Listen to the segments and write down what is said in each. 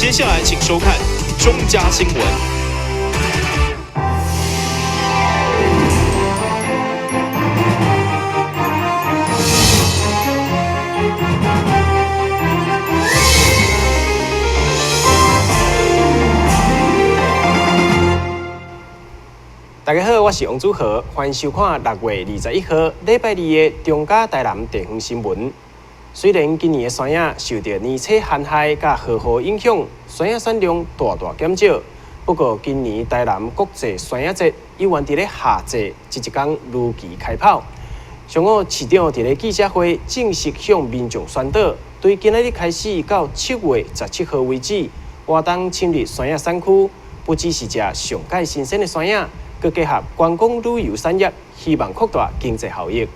接下來請收看中嘉新聞。大家好，我是王祖豪，歡迎收看6月21號禮拜二的中嘉台南地方新聞。雖然今年的山野受著年初旱害佮豪雨影響，山野產量大大減少。不過今年台南國際山野節猶原佇咧夏季這一工如期開跑。上午市長佇咧記者會正式向民眾宣導，對今仔日開始到7月17號為止，活動深入山野產區，不只是食上蓋新鮮的山野。閣結合觀光旅遊產業，希望擴大經濟效益。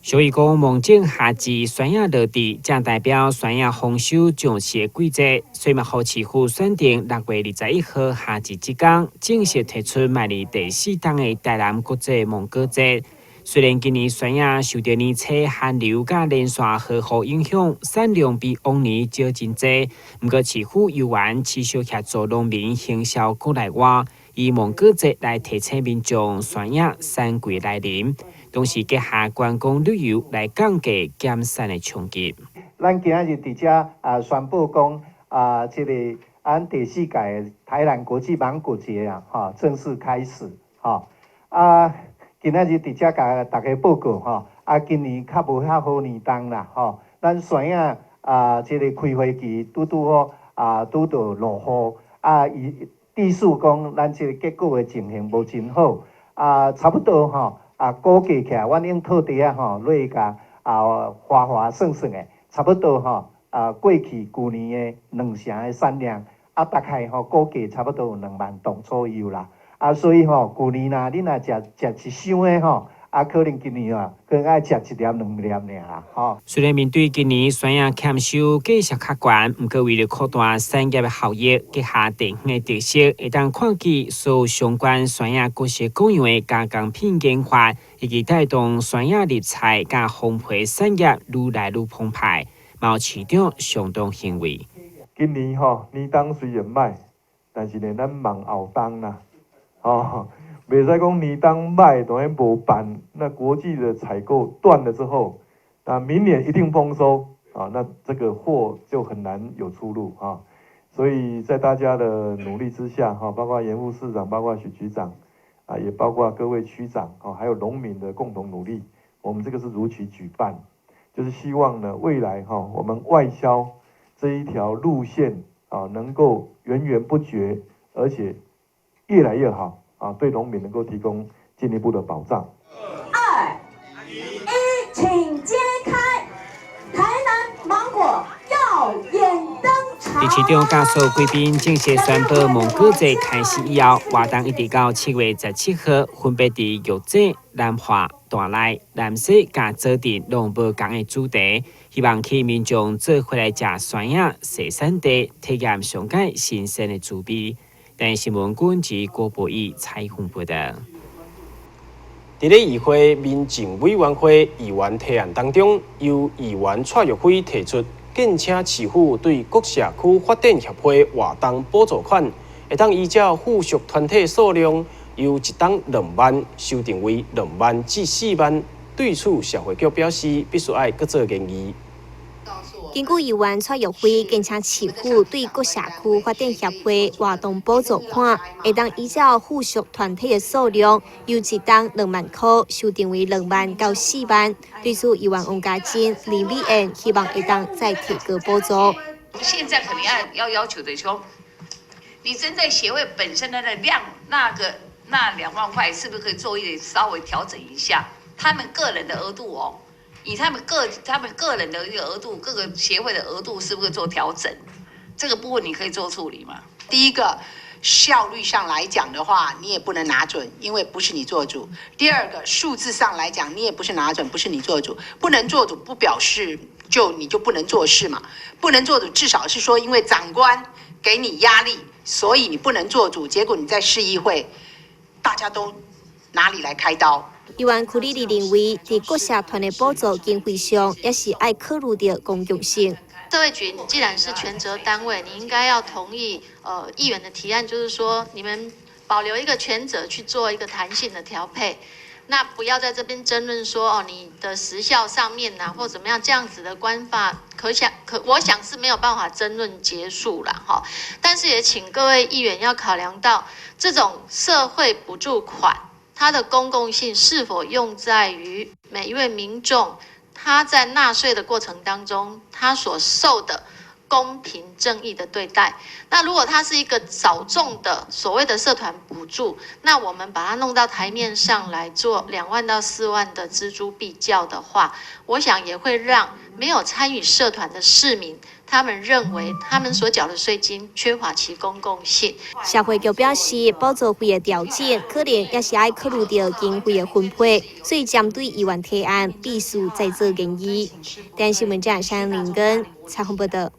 所以講，芒種夏至山野落地，正代表山野豐收上市的季節。所以嘛，予市府選定6月21號夏至這工，正式提出邁入第四冬的台南國際芒果節。雖然今年山野受著年初寒流佮連續豪雨影響，產量比往年少真濟。毋過市府猶原持續協助農民行銷國內外，以芒果節來提醒民眾山野產季來臨，同時結合觀光旅遊來降低減產的衝擊。咱今仔日佇遮啊宣布講啊，這個咱第四屆台南國際芒果節啊，吼正式開始，吼啊。今仔日佇遮共大家報告吼，啊，今年較無遐好年冬啦，吼，咱山野啊，這個開花期拄拄好啊，拄著落雨，啊，伊意思講咱這個結果的情形無真好，啊，差不多吼，啊，估計起來，阮用套袋仔吼，落去共啊，划划算算的，差不多吼，啊，過去舊年的兩成的產量，啊，大概吼估計差不多有2萬噸左右啦。啊，所以吼，舊年若恁若食食一箱的吼，啊，可能今年啊，閣愛食一粒兩粒爾啦，吼。雖然面對今年山野欠收價數較懸，毋過為著擴大產業的效益，結合地方的特色，會當看見所有相關山野各式各樣的加工品研發，以及帶動山野綠菜佮烘焙產業愈來愈澎湃，嘛予市長相當欣慰。今年吼年冬雖然歹，但是呢，咱望後冬啦。哦，袂使講年冬歹，當然無辦。那國際的採購斷了之後，那明年一定豐收啊，那這個貨就很難有出路啊。所以在大家的努力之下，哈，包括嚴副市長，包括許局長，啊，也包括各位區長，哦，還有農民的共同努力，我們這個是如期舉辦，就是希望呢，未來哈，我們外銷這一條路線啊，能夠源源不絕，而且越來越好啊，對農民能夠提供進一步的保障。二一，請揭開台南芒果耀眼登場。佇市長佮所有貴賓正式宣布芒果節開始以後，活動一直到7月17號，分別佇玉井、南華、大內、南勢佮左鎮攏無仝的主題，希望去民眾做伙來食山野、踅產地，體驗上蓋新鮮的滋味。台視新聞軍及郭博義採訪報導。佇咧議會民政委員會議員提案當中，由議員蔡玉輝提出，建請市府對各社區發展協會活動補助款，會當依照附屬團體數量，由一冬2萬修訂為2萬至4萬。對此，社會局表示必須愛閣做研議。根據議員蔡玉輝建請市府對各社區發展協會活動補助款，會當依照附屬團體的數量，由一冬2萬箍修訂為2萬到4萬。對此，議員王家珍、林美燕希望會當再提高補助。現在可能要求的說，你針對協會本身的量，那2萬塊，是不是可以做一點稍微調整一下？他們個人的額度哦。以他們個人的一個額度，各個協會的額度是不是做調整？這個部分你可以做處理嗎？第一個，效率上來講的話，你也不能拿準，因為不是你做主。第二個，數字上來講，你也不是拿準，不是你做主。不能做主不表示就你就不能做事嘛。不能做主，至少是說因為長官給你壓力，所以你不能做主。結果你在市議會，大家都拿你來開刀。議員屈里利認為，佇各社團的補助經費上，也是愛考慮著公共性。社會局，你既然是權責單位，你應該要同意議員的提案，就是說你們保留一個權責去做一個彈性的調配，那不要在這邊爭論說哦，你的時效上面啊或怎麼樣，這樣子的官法，可想可我想是沒有辦法爭論結束了哈。但是也請各位議員要考量到這種社會補助款，它的公共性是否用在於每一位民眾，他在納稅的過程當中，他所受的公平正義的對待。那如果它是一個小眾的所謂的社團補助，那我們把它弄到台面上來做2萬到4萬的錙銖必較的話，我想也會讓沒有參與社團的市民，他們認為他們所繳的稅金缺乏其公共性。社會局表示，補助費的調整可能也是愛考慮著經費的分配，所以針對議員提案必須再做研議。電視新聞記者林根採訪報道。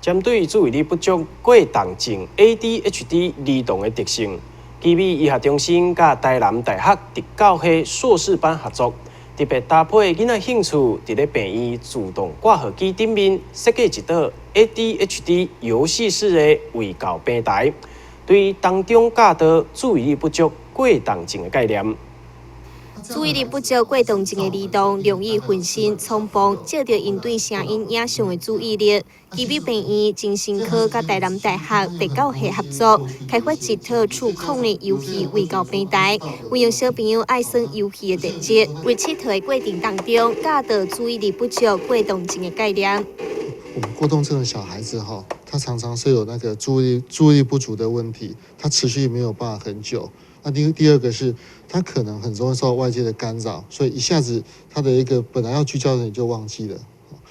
針對注意力不足過動症（ADHD）兒童的特性，奇美醫學中心佮台南大學特教系碩士班合作，特別搭配囡仔興趣，佇咧病院自動掛號機頂面設計一道 ADHD 遊戲式的衛教平台，對當中教導注意力不足過動症的概念。注意力不足過動症的兒童容易分心衝動，藉著𪜶對聲音影響的注意力。奇美病院精神科佮台南大學特教系合作，開發一套觸控的遊戲衛教平台，運用小朋友愛耍遊戲的特質，為𨑨迌的過程當中教導注意力不足過動症的概念。我們過動症的小孩子哈，他常常是有那個注意力不足的問題，他持續沒有辦法很久。那第二個是，他可能很容易受到外界的干擾，所以一下子他的一個本來要聚焦的你就忘記了。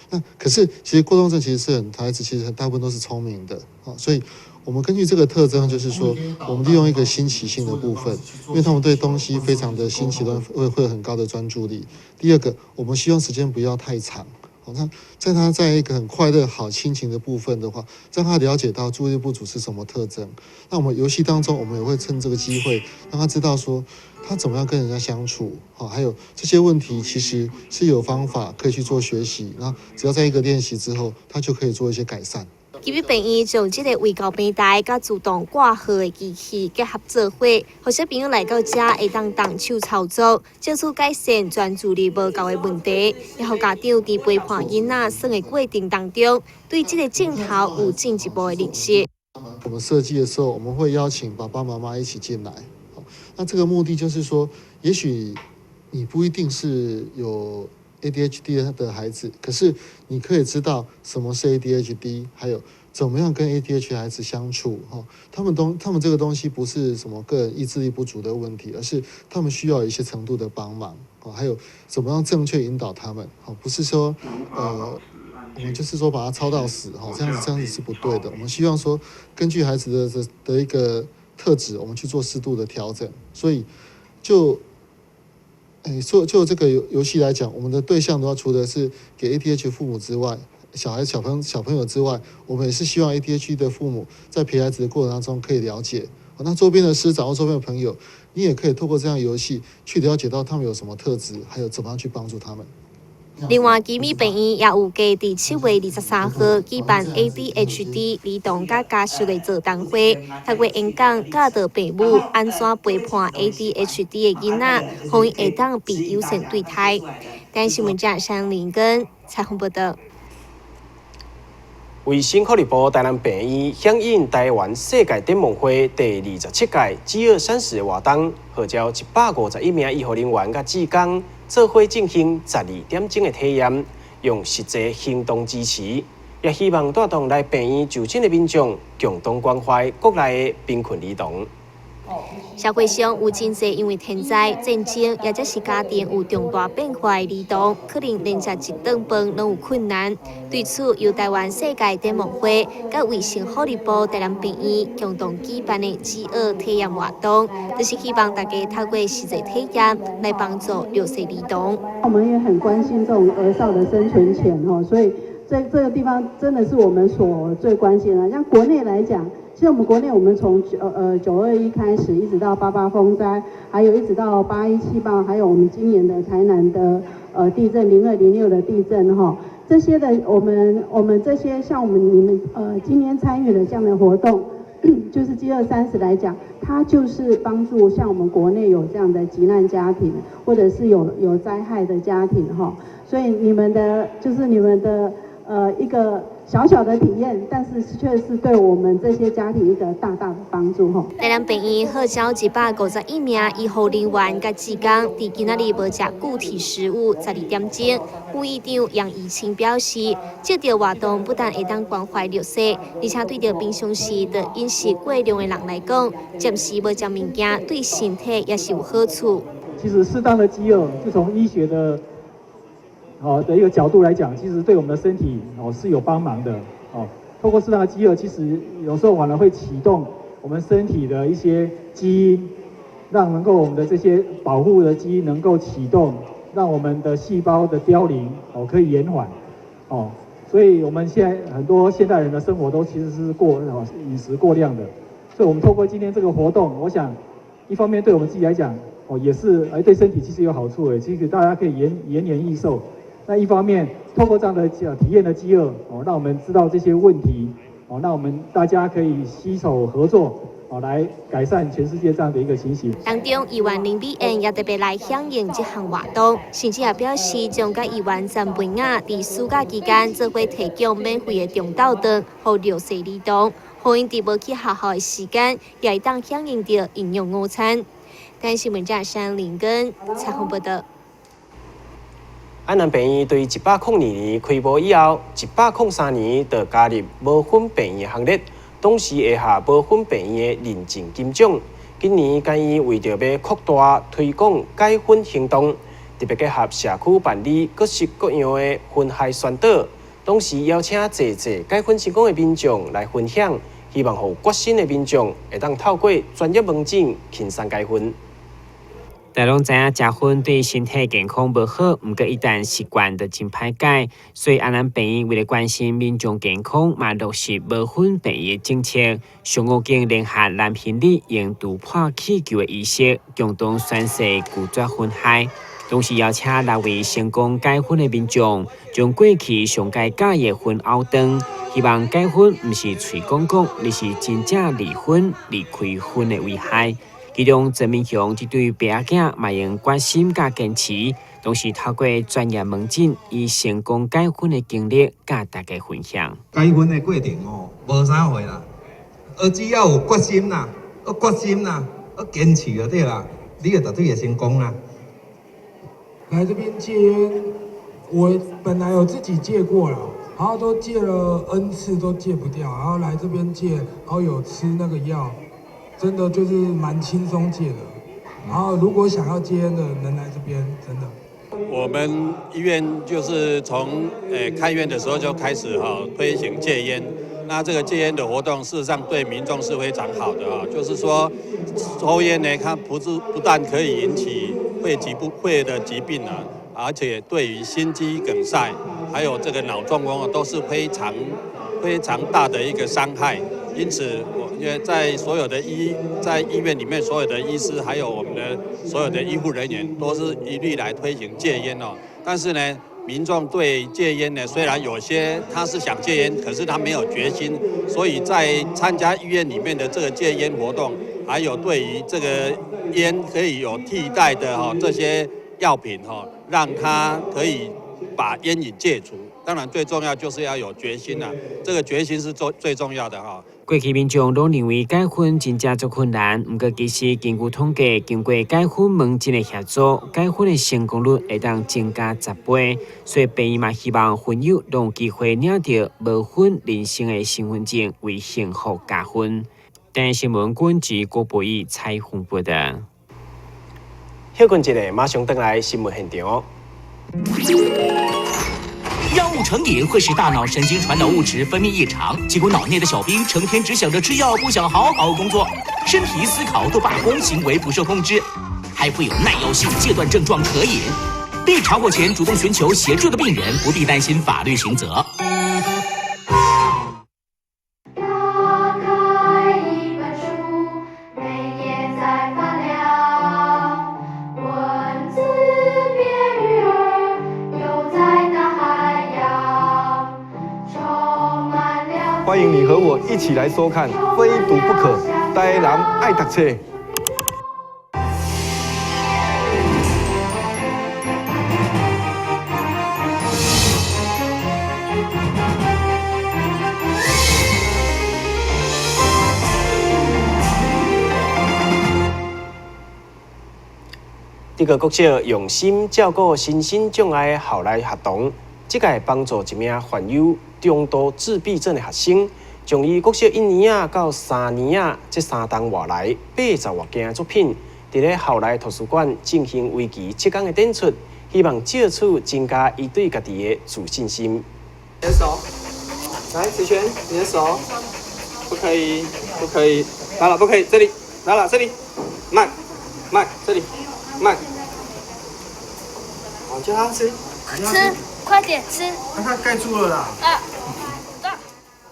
那可是其實過動症其實是很孩子其實很大部分都是聰明的，所以我們根據這個特徵，就是說我們利用一個新奇性的部分，因為他們對東西非常的新奇，都會有很高的專注力。第二個，我們希望時間不要太長。好，那在他在一個很快樂、好親情的部分的話，讓他了解到注意力不足是什麼特徵。那我們遊戲當中，我們也會趁這個機會讓他知道說他怎麼樣跟人家相處，好，還有這些問題其實是有方法可以去做學習。那只要在一個練習之後，他就可以做一些改善。奇美病院將這个衛教平台佮自動掛號的機器結合做伙，予小朋友來到遮會當動手操作，借此改善專注力無夠的問題，也予家長佇陪伴囡仔耍的過程當中，對這个症頭有進一步的認識。我們設計的時候，我們會邀請爸爸媽媽一起進來。那這個目的就是說，也許你不一定是有 ADHD 的孩子，可是你可以知道什麼是 ADHD，還有怎麼樣跟 ADHD 孩子相處。哈，他們這個東西不是什麼個人意志力不足的問題，而是他們需要一些程度的幫忙。還有怎麼樣正確引導他們。不是說，我們就是說把他操到死，哈，這樣子是不對的。我們希望說，根據孩子的一個特質，我們去做適度的調整。所以就。哎，說就這個遊戲來講，我們的對象的話，除了是給 ADHD 父母之外，小孩、小朋友之外，我們也是希望 ADHD 的父母在陪孩子的過程當中可以了解。那周邊的師長或周邊的朋友，你也可以透過這樣遊戲去了解到他們有什麼特質，還有怎麼樣去幫助他們。另外，奇美病院也有計佇7月23號舉辦 ADHD 兒童佮家屬的座談會，透過演講教導父母按怎陪伴 ADHD 的囡仔，予𪜶會當被友善對待。電視新聞記者林根採訪報道。衛生福利部台南病院響應台灣世界展望會第27屆飢餓30的活動，號召151名醫護人員佮志工做伙進行12點鐘的體驗，用實際行動支持，也希望帶動來病院就診的民眾共同關懷國內的貧困兒童。社會上有真濟因為天災、戰爭，抑者是家庭有重大變化的兒童，可能連食一頓飯攏有困難。對此，由台灣世界展望會佮衛生福利部台南病院共同舉辦的飢餓體驗活動，就是希望大家透過實際體驗來幫助弱勢兒童。我們也很關心這種兒少的生存權，吼，所以在這個地方真的是我們所最關心的。像國內來講，其實我們國內，我們從9·21開始，一直到八八風災，還有一直到8·17吧，還有我們今年的台南的地震，0206的地震哈。這些的我們這些像我們你們今天參與的這樣的活動，就是飢餓30來講，它就是幫助像我們國內有這樣的急難家庭，或者是有災害的家庭哈，所以你們的就是你們的一個小小的體驗，但是卻是對我們這些家庭一個大大的幫助吼。台南病院號召151名醫護人員佮志工，佇今仔日無食固體食物12點鐘。副院長楊宜清表示，這個活動不但會當關懷弱勢，而且對著平常時的飲食過量的人來講，暫時無食物件，對身體也是有好處。其實適當的飢餓，就從醫學的好的一個角度來講，其實對我們的身體哦是有幫忙的哦。透過適當的飢餓，其實有時候反而會啟動我們身體的一些基因，讓能夠我們的這些保護的基因能夠啟動，讓我們的細胞的凋零哦可以延緩哦。所以我們現在很多現代人的生活都其實是過哦飲食過量的，所以我們透過今天這個活動，我想一方面對我們自己來講哦也是哎對身體其實有好處誒，其實大家可以延年益壽。那一方面，透過這樣的體驗的飢餓，哦，讓我們知道這些問題，哦，讓我們大家可以攜手合作，哦，來改善全世界這樣的一個情形。當中，議員林美燕也特別來響應這項活動，甚至也表示將佮議員曾培雅佇暑假期間做伙提供免費的中晝頓，予弱勢兒童，予𪜶佇無去學校的時間，也會當享用著營養午餐。台視新聞記者林根採訪報道。安南病院對102年開幕以後，103年就加入無薰病院行列，董事會下無薰病院的認證金獎。今年該院為著欲擴大推廣戒薰行動，特別結合社區辦理各式各樣的薰害宣導，同時邀請濟濟戒薰成功的民眾來分享，希望予決心的民眾會當透過專業門診輕鬆戒薰。大家攏知影食薰對身體健康無好，毋過一旦習慣就真歹改。所以安南病院為了關心民眾健康，嘛落實無薰病院的政策。上午經聯合南興里用突破氣球的儀式，共同宣誓拒絕薰害。同時邀請六位成功戒薰的民眾，將過去上蓋佮意的薰拗斷，希望戒薰毋是喙講講，而是真正離薰離開薰的危害。其中，曾明雄這對爸仔囝嘛用決心佮堅持，同時透過專業門診，以成功戒薰的經歷，佮大家分享。戒薰的過程哦，無啥貨啦，只要有決心啦，有決心啦，有堅持就對啦，你就絕對會成功啦。來這邊戒菸，我本來有自己戒過了，然後都戒了 N 次都戒不掉，然後來這邊戒，然後有吃那個藥。真的就是蠻輕鬆戒的，然後如果想要戒菸的，能來這邊，真的。我們醫院就是從開院的時候就開始哈推行戒菸，那這個戒菸的活動，事實上對民眾是非常好的啊，就是說抽菸呢，它不是不但可以引起肺疾不肺的疾病啊，而且對於心肌梗塞，還有這個腦中風啊，都是非常非常大的一個傷害。因此，我因為在所有的醫在醫院裡面，所有的醫師還有我們的所有的醫護人員，都是一律來推行戒菸哦。但是呢，民眾對戒菸呢，雖然有些他是想戒菸，可是他沒有決心，所以在參加醫院裡面的這個戒菸活動，還有對於這個菸可以有替代的哈這些藥品哈，讓他可以把菸癮戒除。當然，最重要就是要有決心啦，這個決心是最最重要的哈。過去民眾攏認為戒薰真正足困難，毋過其實根據統計，經過戒薰門診的協助，戒薰的成功率會當增加10倍。所以病院嘛希望薰友攏有機會領著無薰人生的身份證，為幸福加分。台視新聞軍事郭博義採訪報道。歇睏一下，馬上轉來新聞現場。藥物成癮會使大腦神經傳導物質分泌異常，結果腦內的小兵成天只想着吃藥，不想好好工作，身體思考都罷工，行為不受控制，還會有耐藥性戒斷症狀可引。被查獲前主動尋求協助的病人，不必擔心法律刑責。打開一本書，每頁在發亮，文字變魚兒，游在大海洋。歡迎你和我一起來收看《非讀不可》，台南愛讀冊。德國國小用心照顧身心障礙校內學童，這屆幫助一名患有中度自閉症的學生，將伊國小一年仔到三年仔這三冬外來80外件的作品，佇咧校內圖書館進行為期7天的展出，希望藉此增加伊對家己的自信心。你的手，來，子璇，你的手，不可以，不可以，來了，不可以，這裡，來了，這裡，慢，慢，這裡。慢，好，叫他吃，吃，快點吃。他蓋住了啦。啊。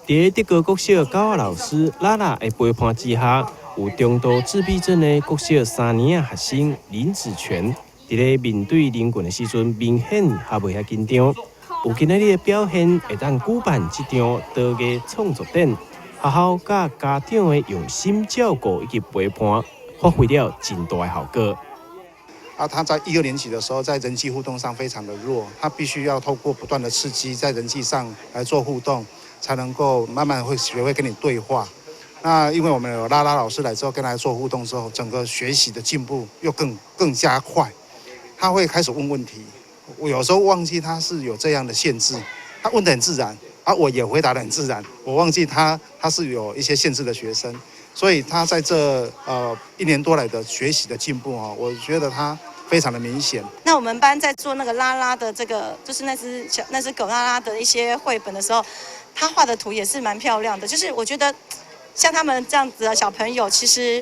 佇德國國小狗仔老師拉拉的陪伴之下，有中度自閉症的國小三年仔學生林子權，佇咧面對人群的時陣，明顯也袂遐緊張。有今仔日的表現，會當舉辦這場陶藝創作展，學校佮家長的用心照顧以及陪伴，發揮了真大的效果。啊，他在一、二年級的時候，在人際互動上非常的弱，他必須要透過不斷的刺激，在人際上來做互動，才能夠慢慢會學會跟你對話。那因為我們有拉拉老師來之後，跟他做互動之後，整個學習的進步又更加快。他會開始問問題，我有時候忘記他是有這樣的限制，他問得很自然，啊，我也回答得很自然，我忘記他是有一些限制的學生。所以他在這1年多來的學習的進步啊，我覺得他非常的明顯。那我們班在做那個拉拉的這個，就是那隻狗拉拉的一些繪本的時候，他畫的圖也是蠻漂亮的。就是我覺得像他們這樣子的小朋友，其實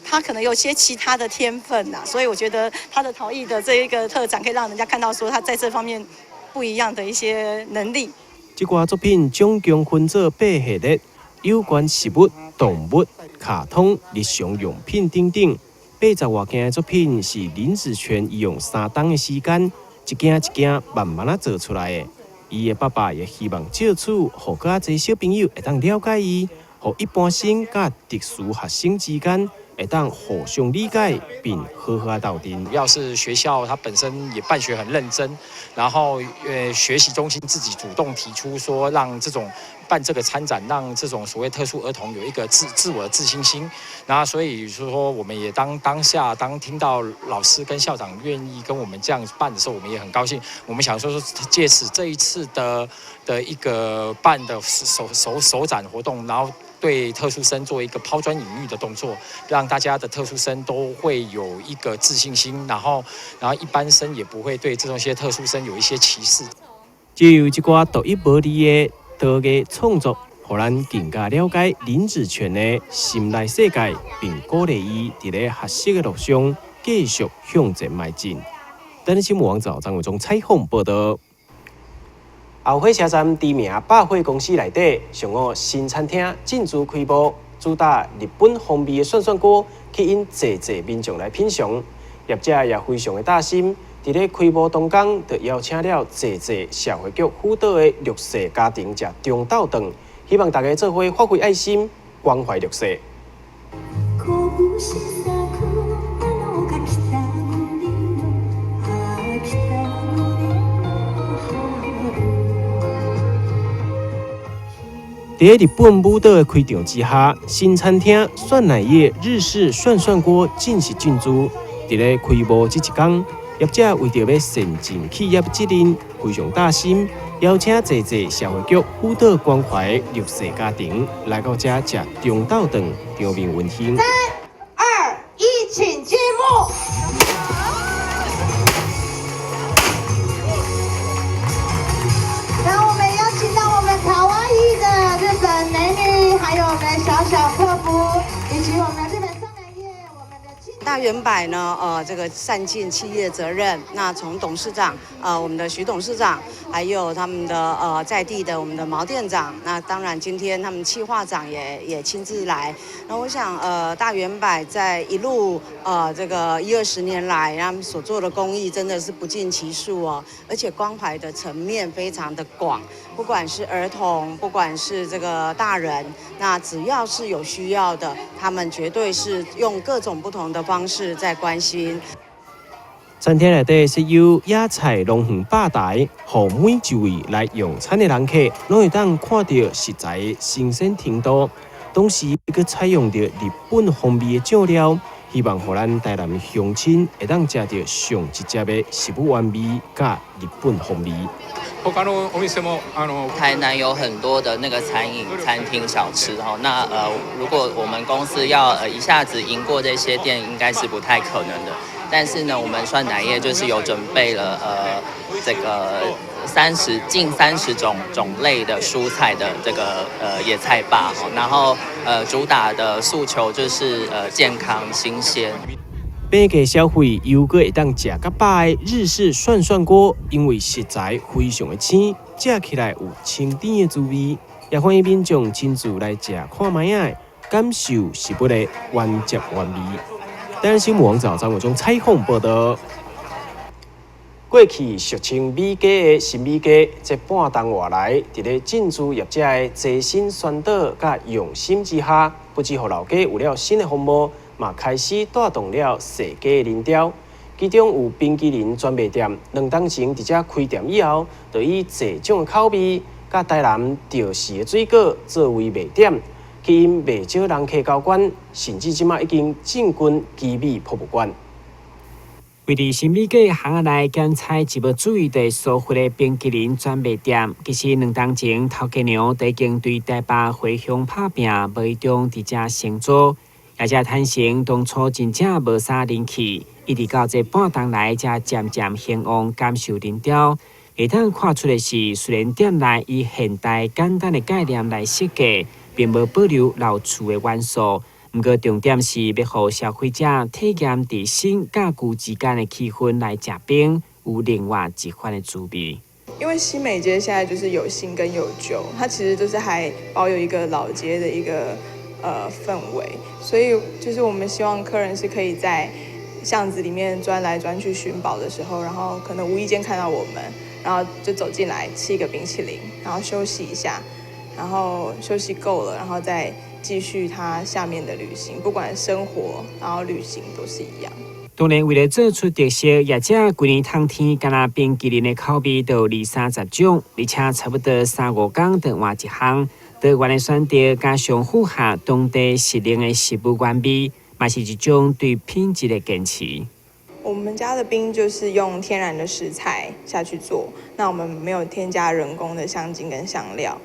他可能有些其他的天分吶，所以我覺得他的陶藝的這一個特長，可以讓人家看到說他在這方面不一樣的一些能力。這掛作品總共分做8系列。有關食物、動物、卡通、日常用品等等，80外件的作品是林子權伊用3冬的時間，一件一件慢慢仔做出來的。伊的爸爸也希望藉此，予閣較濟小朋友會當了解伊，予一般生佮特殊學生之間會當互相理解，並好好鬥陣。主要是學校它本身也辦學很認真，然後學習中心自己主動提出說，讓這種辦這個參展，讓這種所謂特殊兒童有一個自我的自信心。然後所以說，我們也當下聽到老師跟校長願意跟我們這樣辦的時候，我們也很高興。我們想說借此這一次的一個辦的首展活動，然後對特殊生做一個拋磚引玉的動作，讓大家的特殊生都會有一個自信心，然後一般生也不會對這種些特殊生有一些歧視。藉由這寡獨一無二的陶藝創作，予咱更加了解林子權的心內世界，並鼓勵伊佇咧學習的路上繼續向前邁進。等新聞網站張偉忠採訪報道。後火車站知名百貨公司內底，上午新餐廳進駐開幕，主打日本風味的涮涮鍋，吸引濟濟民眾來品嘗。業者也非常的擔心，佇咧開幕當天，就邀請了濟濟社會局輔導的弱勢家庭食中晝頓，希望大家做伙發揮愛心，關懷弱勢。佇日本舞蹈的開場之下，新餐廳涮乃葉日式涮涮鍋正式進駐。佇咧開幕這一天，業者為著欲善盡企業責任，非常大心，邀請濟濟社會局輔導關懷弱勢家庭來到遮食中晝頓，場面溫馨。3、2、1，請揭幕。讓我們邀請到我們卡哇伊的日本美女，還有我們小小客服，以及我們日本上南葉我們的。大远百呢，这个善尽企业责任。那从董事长，我们的徐董事长，还有他们的在地的我们的毛店长，那当然今天他们企划长也亲自来。那我想，大远百在一路这个一二十年来，他们所做的公益真的是不计其数哦，而且关怀的层面非常的广，不管是儿童，不管是这个大人，那只要是有需要的，他們絕對是用各種不同的方式在關心。餐廳內底設有野菜農園吧台，予每一位來用餐的人客，攏會當看著食材的新鮮程度。同時，閣採用著日本風味的醬料，希望予咱台南鄉親會當食著上直接的食物原味佮日本風味。台南有很多的那個餐飲、餐廳、小吃哈，那如果我們公司要一下子贏過這些店，應該是不太可能的。但是呢，我們酸奶業就是有準備了這個近30種種類的蔬菜的這個野菜吧，然後主打的訴求就是健康新鮮。平價消費又閣會當食較飽的日式涮涮鍋，因為食材非常的鮮，食起來有清甜的滋味，也歡迎民眾親自來食看覓仔，感受食物的原汁原味。台灣新聞網站張國忠採訪報道。過去俗稱美雞的新美雞，這半冬外來，佇咧進駐業者的齊心宣導佮用心之下，不只予老街有了新的風貌，嘛開始帶動了踅街的人潮。其中有冰淇淋專賣店，兩冬前佇遮開店以後，就以濟種的口味，佮台南著時的水果作為賣點，吸引袂少人客交關，甚至這馬已經進軍奇美博物館。位佇新美街巷仔內檢採一無注意的疏忽的冰淇淋專賣店，其實兩冬前頭家娘已經對台北回鄉拍拚，無意中佇遮承租。業者坦承，當初真正無啥人氣，一直到這半冬來才漸漸興旺，感受人潮。會當看出的是，雖然店內以現代簡單的概念來設計，並無保留老厝的元素。毋過重點是欲予消費者體驗佇新佮舊之間的氣氛來食冰，有另外一番的滋味。因為新美街現在就是有新跟有舊，它其實就是還保有一個老街的一個氛圍，所以就是我們希望客人是可以在巷子裡面鑽來鑽去尋寶的時候，然後可能無意間看到我們，然後就走進來吃一個冰淇淋，然後休息一下，然後休息夠了，然後再繼續他下面的旅行，不管生活，然後旅行都是一樣。當然，為了做出特色，業者規年冬天干焦冰淇淋的口味就有二三十種，而且差不多三五工就換一項。多元的選擇加上符合當地時令的食物原味，嘛是一種對品質的堅持。我們家的冰就是用天然的食材下去做，那我們沒有添加人工的香精跟香料。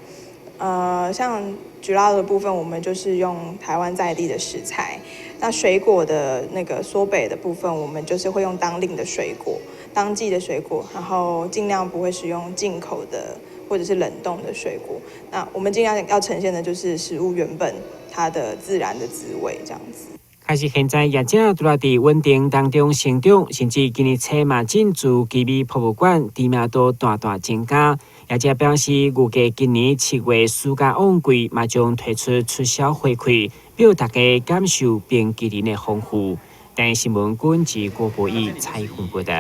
像 gelato 的部分，我們就是用台灣在地的食材。那水果的那個ソベ的部分，我們就是會用當令的水果、當季的水果，然後盡量不會使用進口的或者是冷凍的水果。那我們盡量要呈現的就是食物原本它的自然的滋味，這樣子。開始現在業者除了佇穩定當中成長，甚至今年初嘛進駐奇美博物館，知名度大大增加。業者表示，預計今年7月暑假旺季，嘛將推出促銷回饋，表大家感受冰淇淋的豐富。台視新聞軍記郭博義採訪報道。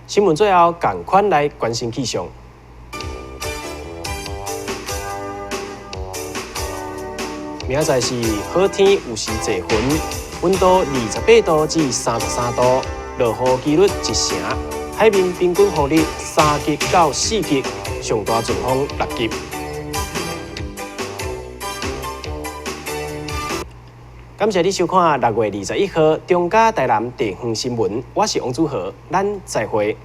新聞最後，仝款來關心氣象。明仔載是好天，有時濟雲，溫度28度至33度，落雨幾率1成。海面平均風力3級到4級，上大陣風6級。感謝你收看6月21號中嘉台南地方新聞，我是王祖豪，咱再會。